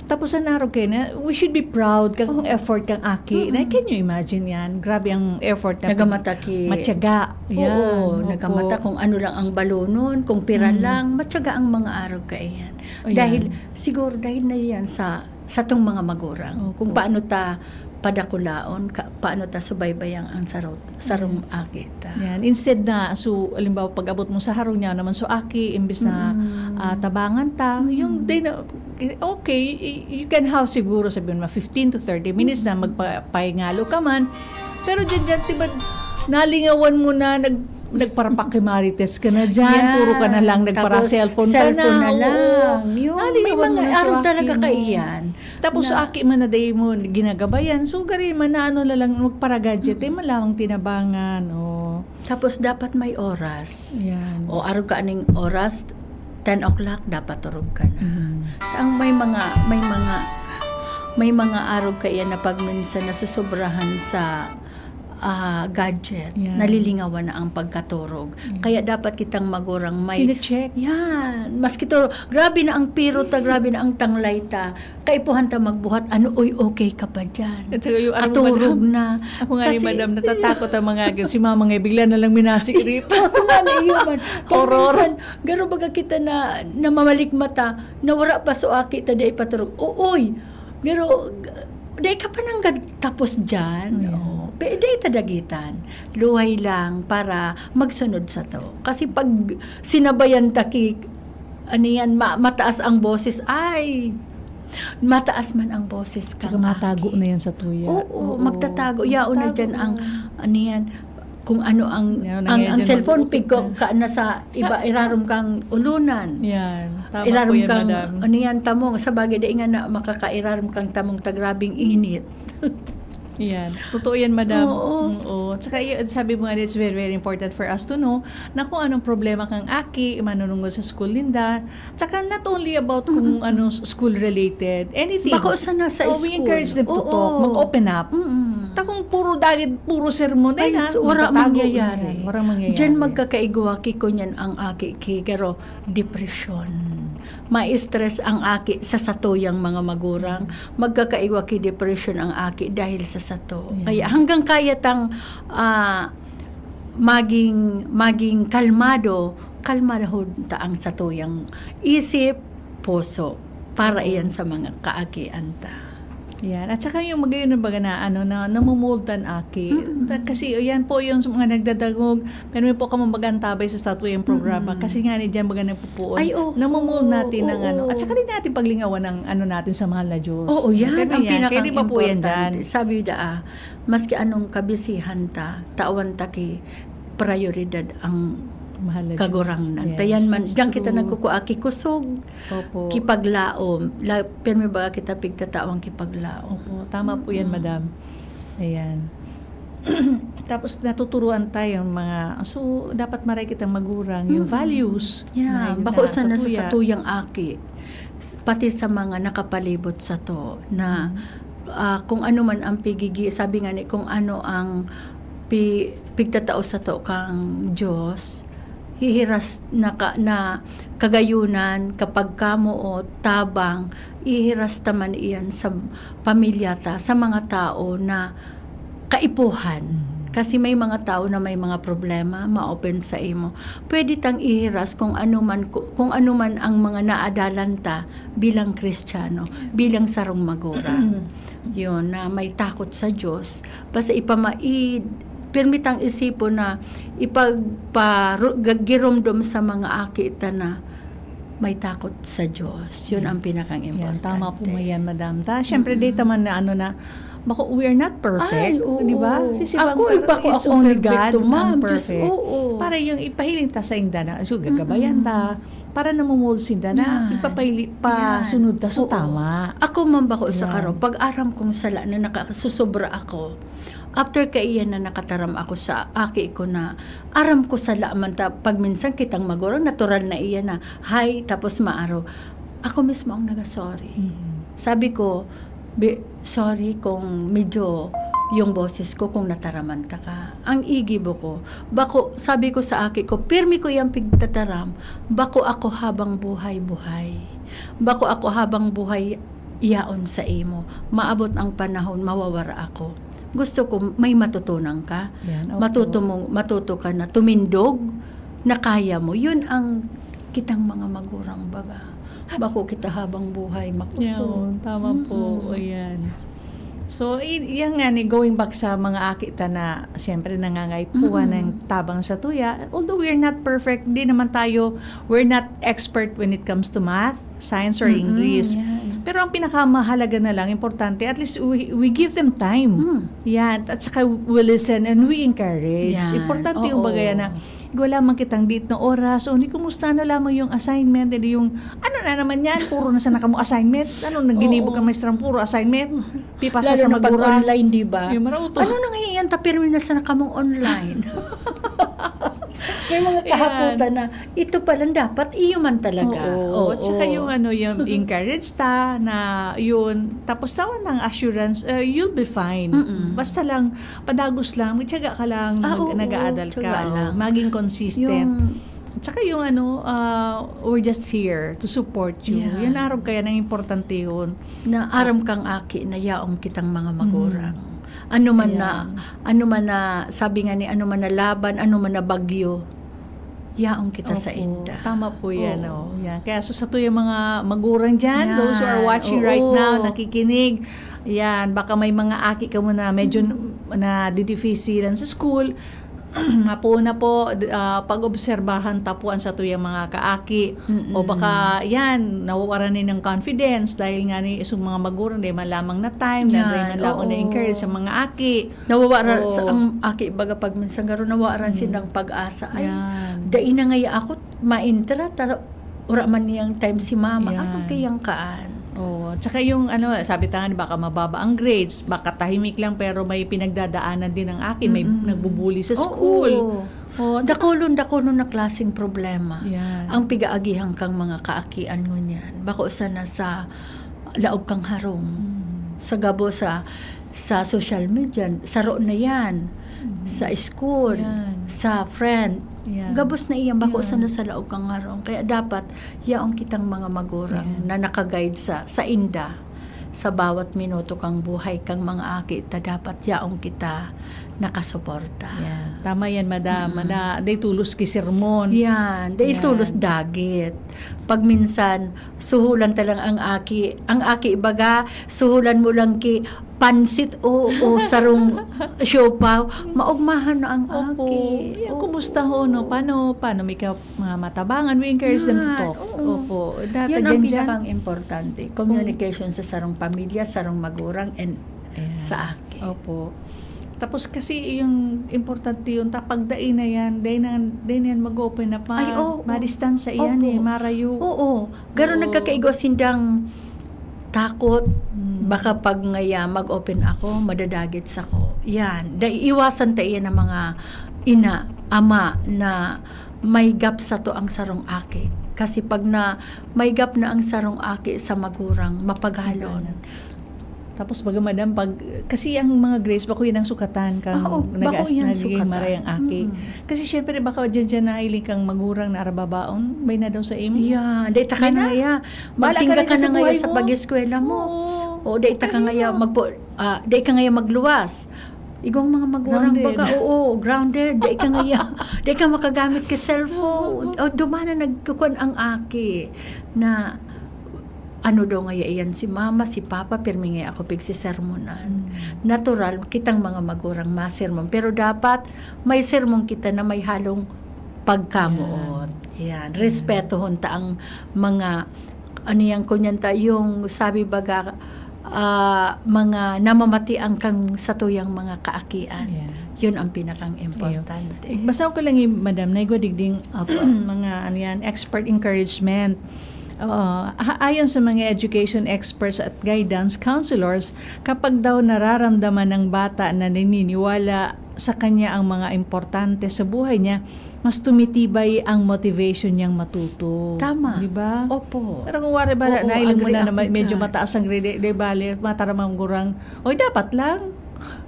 Tapos ang arog kayo na, we should be proud kang Oo. effort kang aki. Na, Mm-mm. can you imagine yan? Grabe ang effort na Nagamataki. matyaga. Yan, Oo, opo. nagamata kung ano lang ang balonon, kung pira Mm. lang, matyaga ang mga arog kaiyan. Ayan. Dahil, siguro dahil na yan sa, satong mga magurang. Opo. Kung paano ta padakulaon, ka-, paano ta subaybayan ang sarot, sarong Mm. aki ta. Yan. Instead na, so, halimbawa, pag-abot mo sa harong niya naman, so, aki, imbis na, Mm. ah, tabangan ta, Mm. yung, they know, okay, y-, you can have siguro, sabihin mo, fifteen to thirty minutes na Mm. magpa-, pahingalo ka man. Pero dyan, dyan, diba, nalingawan mo na, nag-, nagparapak kay Marites ka na dyan, Yan. puro ka na lang, Tapos, nagpara-cellphone ka cellphone na. na Oo. lang. Yun, may Nalingawan mo mga na sa araw talaga aki mo. kaiyan Tapos, Na aki man na dai mo ginagabayan, so, gari man na ano na lang, magpara-gadget, eh, man lamang tinabangan, oh. Tapos, dapat may oras. Yan. O, arog ka aning oras, ten o'clock, dapat turog ka na. Mhm. Ang may mga, may mga, may mga arog kaiyan na pag minsan nasusobrahan sa, ah, gadget, Yan. nalilingawan na ang pagkaturog. Yan. Kaya dapat kitang magurang may Sine-check. Yan. Maski to, grabe na ang piro ta, grabe na ang tanglay ta. Kaipuhan ta magbuhat, ano, "Uy, okay ka pa dyan?" At saka yung arog, Katurog madam. na. Ako nga ni Kasi madam, natatakot ang mga agad. Si mama nga, bigla na lang minasikrip. Ako nga na iyo man. Kaya Horror. minsan, garo baga kita na namamalikmata, na wala pa so aki ta di ipaturog. Uy, garo, g-, di ka pa nanggad tapos dyan. Yeah. Oh, pe-, di ta dagitan. Luhay lang para magsunod sa to. Kasi pag sinabayan ta ki, ano yan, ma-, mataas ang boses, ay, mataas man ang boses Tsaka kang matago aki. na yan sa tuya. Oo, Oo. magtatago. Yaon na Matago dyan ang, na. ano yan, kung ano ang, Yaon na ang, nga ang dyan cellphone, mag-uukit pig ko na. ka na sa iba, irarom kang ulunan. Yan. Tama Irarom po yan, kang, madam. ano yan, tamong. Sa bagay, dai nga na makakairarom kang tamong ta grabing init. Yan. Totoo yan, madam. Oo. Mm, oo. Tsaka, y-, sabi mo nga, it's very, very important for us to know na kung anong problema kang aki, manunungod sa school ninda. Tsaka, not only about kung Mm-mm. ano, s-, school-related, anything. Bako sana sa Oh, we school. encourage them to Oo. talk, mag-open up. Mm-mm. Ta kung puro dagit, puro sermon, ay Ay, na, s-, wala magtatago mangyayari. yan. Walang mangyayari. Diyan magkakaigwa ki, kunyan ang aki ki, garo, depresyon. Ma-stress ang aki sa satuyang mga magurang. Magkakaigwa ki depresyon ang aki dahil sa sato. Yeah. Kaya hanggang kaya tang, ah, maging, maging kalmado, kalmadahon ta ang satuyang isip, puso. Para Oo. iyan sa mga kaakian ta. Yan. At saka yung magayon na baga na, ano, na namomold an aki. Mm-mm. Ta-, kasi yan po yung sa mga nagdadangog, pero may po kamo mag-antabay sa satuyang programa. Mm-mm. Kasi nga ni diyan baga nagpupuon. Ay, oo. Namomold natin ang ano. Oo. At saka rin natin paglingawan ang ano natin sa mahal na Diyos. Oo, yan Pero ang yan, pinakang pwede pa po yan importante. dyan. Sabi da, ah, maski anong kabisihan ta, tawan ta ki prioridad ang Mahal na Diyos. kagurangnan. Yes, Ta yan man, that's diyan kita true. nagkukua ki kusog, Opo. kipaglaom. La-, pirmi baga kita pigtatawang kipaglaom. Opo, tama po yan, Mm-mm. madam. Ayan. Tapos natuturuan tayo ng mga, so, dapat maray kitang magurang, yung Mm-mm. values. Yan. Na yun Bako na, sana sa sa tuya. satuyang aki, s-, pati sa mga nakapalibot sato na, Mm. ah, kung ano man ang pigigi-, sabi nga ni, kung ano ang pi-, pigtatao sato kang Diyos, hihiras na ka, na kagayunan, kapag kamo o tabang, ihiras ta man iyan sa pamilya ta, sa mga tao na kaipuhan. Mm. Kasi may mga tao na may mga problema, ma-open sa imo. Pwede tang ihiras kung ano man, ku-, kung ano man ang mga naadalan ta bilang Kristiyano, bilang sarong magurang. Yun, na may takot sa Diyos. Basta ipama-, i-, pirmi tang isipon na ipagparu-, ga-, giromdom sa mga aki ta na may takot sa Diyos. Yun ang pinakang Yan, importante. tama po mo yan, madam. Ta, syempre, Mm-mm. di taman na ano na, bako, we are not perfect, Ay, oo. di ba? Si, si Bang, Ako, pero iba ko it's akong only perfecto, God ang ma'am. Diyos, perfect. oo. Para yung ipahiling ta sa inda na, so, gagabayan Mm-mm. ta, para namomold sinda na Yan. ipapahili-, Yan. pasunod ta sa Oo. tama. Ako man bako sa Yan. karo, pag aram kong sala na nakasusobra ako, After kaiyan na nakataram ako sa aki ko na aram ko sala man ta, pag minsan kitang magurang natural na iyan na, "Hi," tapos maaro. Ako mismo ang naga-sorry. Mhm. Sabi ko, "Bi-, sorry kung medyo yung boses ko kung nataraman ta ka." Ang igibo ko, bako, sabi ko sa aki ko, "Pirmi ko iyang pigtataram, bako ako habang buhay-buhay. Bako ako habang buhay yaon sa imo. Maabot ang panahon, mawawara ako." Gusto ko may matutunan ka. Yan, opo. Matuto mo, matuto ka na tumindog, na kaya mo. Yun ang kitang mga magurang baga. Bako kita habang buhay, makusog. Yan, tama po. Mm-mm. O yan. So, i-, yan nga ni, going back sa mga aki ta na, siyempre, nangangaipuhan Mm-mm. ng tabang sa tuya. Although we're not perfect, di naman tayo, we're not expert when it comes to math, science, or Mm-mm, English. Yan. Pero ang pinakamahalaga na lang, importante, at least we, we give them time. Mm. Yan. At saka we listen and we encourage. Yan. Importante yung Oo. bagay na, wala man kitang diit na oras, o ni kumusta na lamang yung assignment, hindi yung, "Ano na naman yan? Puro na sana kamo assignment? Ano, naginibo Oo. ka, maestrang puro assignment? Pipasa Lalo sa na pag magurang." online, di ba? Yung marauto. "Ano na nga yan? Tapirmi na sana kamong online." May mga Ayan. kahaputan na, ito palang dapat, iyo man talaga. Oo. Oo. At saka yung ano, yung encourage ta na yun. Tapos tawan ng assurance, eh, you'll be fine. Mm-mm. Basta lang, padagos lang, magtiyaga ka lang, Ah, mag-, oo, nag-aadal tiyaga ka, lang. maging consistent. Yung At saka yung ano, ah, "We're just here to support you." Yan. Yan, arog kaya nang importante yun. Na aram kang aki na yaong kitang mga Mm. magurang. Ano man na, Ayan. ano man na, sabi nga ni, ano man na laban, ano man na bagyo, yaong kita sa Opo. inda. Tama po yan, Oo. oh. Yan. Kaya so, sa tuyang mga magurang dyan, those who are Yan. watching right Oo. now, nakikinig, yan, baka may mga aki ka mo na medyo Mm. nadidifisilan sa school, apo na po, d-, ah, pag-obserbahan ta po an satuyang mga kaaki. Mm-mm. O baka, yan, nawawaran na ng confidence dahil nga ni isang mga magurang, dahil man lamang na time, na dahil Yan, man lamang oo. na-encourage sa mga aki. Nawawara Oo. sa, ang aki, baga pag minsan garo, nawawara Mm. silang pag-asa. Ay, Yan. dai na ngaya ako maintra, ta-, wala man niyang time si mama. Yan. Ano kayang kaan? Oo. Tsaka yung ano, sabi ta nga, baka mababa ang grades, baka tahimik lang, pero may pinagdadaanan din ang aki, may Mm-mm. nagbubuli sa Oo. school. Oo, tsaka Dakulon, dakulon na klaseng problema. Yan. Ang pigaagihan kang mga kaakian ngunyan. Bako sana sa laog kang harong. Mm. Sa gabo sa, sa social media, saro na yan. Mm. Sa school, Yan. sa friend. Yan. Gabos na iyan, bako Yan. sana sa laog kang harong. Kaya dapat, yaon kitang mga magurang Yan. na nakaguide sa, sa inda. Sa bawat minuto kang buhay kang mga aki, ta dapat yaon kita nakasuporta. Yan. Tama yan, madam. Mm. Mana, day tulos ki sermon. Yan. Day Yan. tulos dagit. Pag minsan, suhulan ta lang ang aki. Ang aki, baga, suhulan mo lang ki pansit o, o sarong siopaw. Maugmahan na ang Opo. aki. Yan, Oo. kumusta ho, no? Paano, paano may ka-, mga matabangan? We encourage them to Yan, talk. oo. Opo. Dati Yan ang dyan, dyan. pinakang importante. Communication sa sarong pamilya, sarong magurang, and Ayan. sa aki. Opo. Tapos kasi yung importante yun, ta pag dai na yan, dai na, dai na yan mag-open up, ma-, Ay, oo. madistansya yan Opo. eh, marayo. Oo. Garo Oo. nagkakaigwa sindang takot, Mm. baka pag ngaya mag-open ako, madadagit sa ko. Yan. Dai iwasan ta iyan ng mga ina, ama na may gap sa to ang sarong aki. Kasi pag na, may gap na ang sarong aki sa magurang, mapagalon. Tapos baga, madam, pag, kasi ang mga grades, bako yun ang sukatan kang Ah, oo, nagas-, bako yan nagiging sukatan. maray ang aki. Mm. Kasi syempre, baka dyan, dyan nahiling kang magurang na arababaon, may na daw sa imo. Yeah, dahil taka May na na. ngaya. Bahala ka Magtingga na ka dyan na sa ngaya buhay sa mo. pag-eskwela mo. Oo. O, dahil taka Okay ngaya, na. magpo-, ah, dahil ka ngaya magluwas. Igwang mga magurang Grounded. baga, oo, grounded. Dahil ka ngaya, dahil ka makagamit ka cellphone. Oo. O, dumana nagkukuan ang aki na ano daw ngaya iyan si mama, si papa, pirmi ngaya ako pigsisermonan. Mm. Natural, kitang mga magurang masermon. Pero dapat may sermon kita na may halong pagkamoot. Yan. Yan. Yan. Respetohon ta ang mga, ano yan, kunyan ta, yung sabi baga, ah, mga namamatian kang satuyang mga kaakian. Yan. Yun ang pinakang Iyo. importante. Basa ko lang, eh, madam, naigwa digding Opo. mga, ano yan, expert encouragement. Oo. A-, ayon sa mga education experts at guidance counselors, kapag daw nararamdaman ng bata na naniniwala sa kanya ang mga importante sa buhay niya, mas tumitibay ang motivation niyang matuto. Tama. Di ba? Opo. Pero kung wari ba, Oo, nahiling mo agree na ako medyo dyan. Mataas ang grade, di bale, mataram ang gurang, "Oy, dapat lang."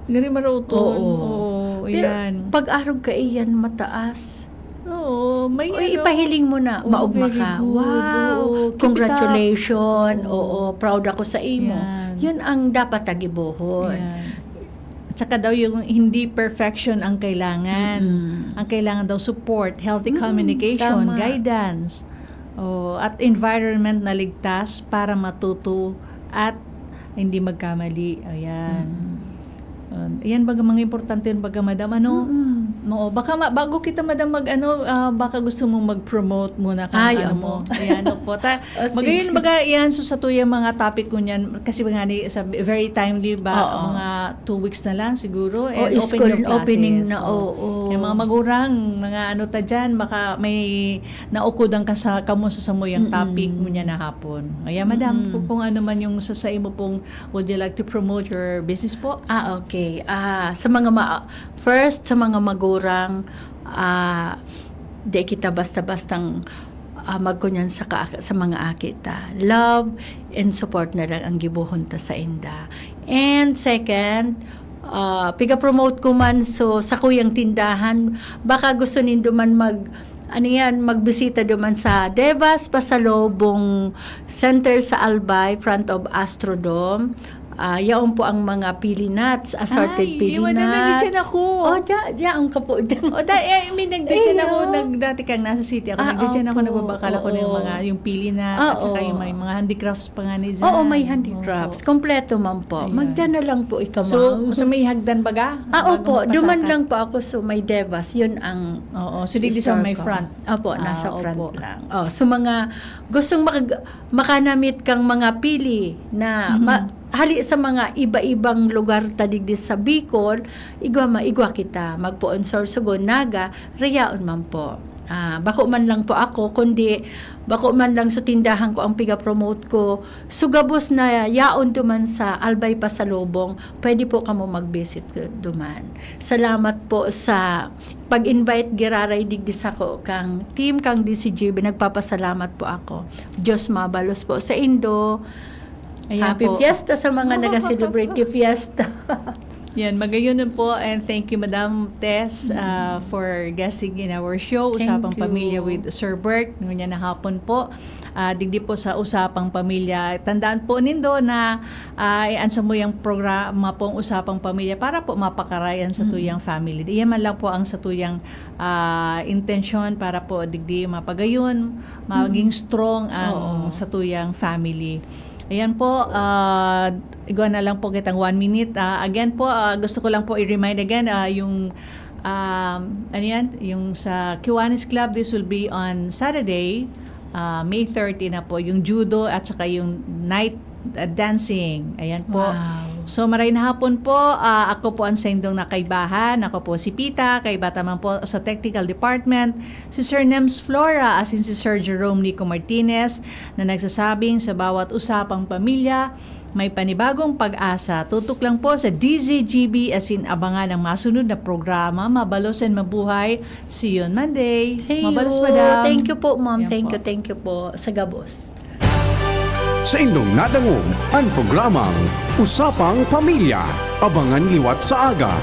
Diri maruton. Oo. Oo, Pero yan. Pag-arog ka, iyan mataas. Oo, may Uy, ano, ipahiling mo na, oh, maugma very ka. Good. Wow, oo, keep it up. Congratulations. Oo. Oo, proud ako sa imo. Yan. Yun ang dapat tagibohon. Yan. Tsaka daw yung hindi perfection ang kailangan. Mm-mm. Ang kailangan daw support, healthy Mm, communication, tama. Guidance. Oh, at environment na ligtas para matuto at hindi magkamali. Ayan. Mm. Um, ayan baga mga importante yun baga, madam, ano? Mm-mm. Oo, baka ma-, bago kita, madam, mag-ano, ah, baka gusto mong mag-promote muna kung Ay, ano opo. Mo. Ayan, opo. Ta-, Oh, sige. Magayon, baga, yan, so sa tuyang mga topic ko niyan, kasi nga ni, sa very timely ba, Oo. Mga two weeks na lang siguro, Oh, and open school your opening classes. Na, So, oo. Yung mga magurang, mga ano ta dyan, baka may naukudan ka sa, kamo sa samuyang Mm-mm. Topic mo niya na hapon. Ayan, madam, Mm-mm. Kung, kung ano man yung sa, sa imo pong, would you like to promote your business po? Ah, okay. Ah, sa mga ma-, first, sa mga magurang, ah, di kita basta-bastang, ah, magkunyan sa ka-, sa mga aki ta. Love and support na lang ang gibohon ta sa inda. And second, ah, piga-promote ko man, so, sa kuyang tindahan, baka gusto nindo man mag, ano yan, magbisita duman sa Devas Pasalubong Center sa Albay, front of Astrodome. Ah, yaon po ang mga pili nuts, assorted Ay, pili iwan na, nuts. Nandyan ako. Oh, dya-, dyan ka po, dyan. Oh, da-, eh, I mean, nag-, dyan ako, Ayun. Nag-, dati kang nasa city ako, Ah, nag-, dyan ako, opo, nagbabakal ako ng oo. Mga, yung pili nut, at saka Oo. Yung may mga handicrafts pa nga ni dyan. Oo, may handicrafts. Opo. Kompleto man po. Ayan. Magdyan na lang po ikaw, So, ma'am. So may hagdan baga? Ah, Bago opo. Magpasaka? Duman lang po ako, so may Devas. Yun ang Oo, so di, di sa store may ko. Front? Opo, nasa Ah, front opo. Lang. Oh, so mga gustong makag-, makanamit kang mga pili na Mhm. ma-, hali sa mga iba-ibang lugar ta digdi sa Bicol, igwa ma-, igwa kita. Magpoon, Sorsogon, Naga, rayaon man po. Ah, bako man lang po ako, kundi bako man lang sa tindahan ko ang piga-promote ko. So, gabos na yaon duman sa Albay Pasalubong, pwede po kamo mag-visit duman. Salamat po sa pag-invite giraray digdi sako kang team kang D C G B. Nagpapasalamat po ako. Diyos mabalos po sa indo. Ayan Happy po. Fiesta sa mga nag-celebrate ki Fiesta. Yan, magayon po, and thank you, Madam Tess, Mm. Uh, for guesting in our show, Thank Usapang you. Pamilya with Sir Bert, ngunyan na hapon po. Ah, digdi po sa Usapang Pamilya. Tandaan po nindo na, ah, iyan sa muyang programa pong Usapang Pamilya para po mapakarayan sa Mm. Tuyang family. Iyan man lang po ang sa tuyang, ah, intensyon para po digdi mapagayon, maging Mm. Strong ang Oo. Sa tuyang family. Ayan po, ah, igwa na lang po kitang one minute. Ah, again po, ah, gusto ko lang po i-remind again, ah, yung, um, ano yan? Yung sa Kiwanis Club, this will be on Saturday, ah, May thirty na po. Yung judo at saka yung night, ah, dancing. Ayan po. Wow. So, maray na hapon po. Ah, ako po ang saindong nakaibahan. Ako po si Pita. Kaiba ta man po sa technical department, si Sir Nems Flora, asin si Sir Jerome Nico Martinez, na nagsasabing sa bawat usapang pamilya, may panibagong pag-asa. Tutok lang po sa D Z G B, asin abangan ang masunod na programa. Mabalos and mabuhay. See you on Monday. See you. Mabalos, madam. Thank you po, ma'am. Yan Thank po. You, thank you po. Sa gabos. Sa indong nadangog an programang Usapang Pamilya. Abangan liwat sa aga,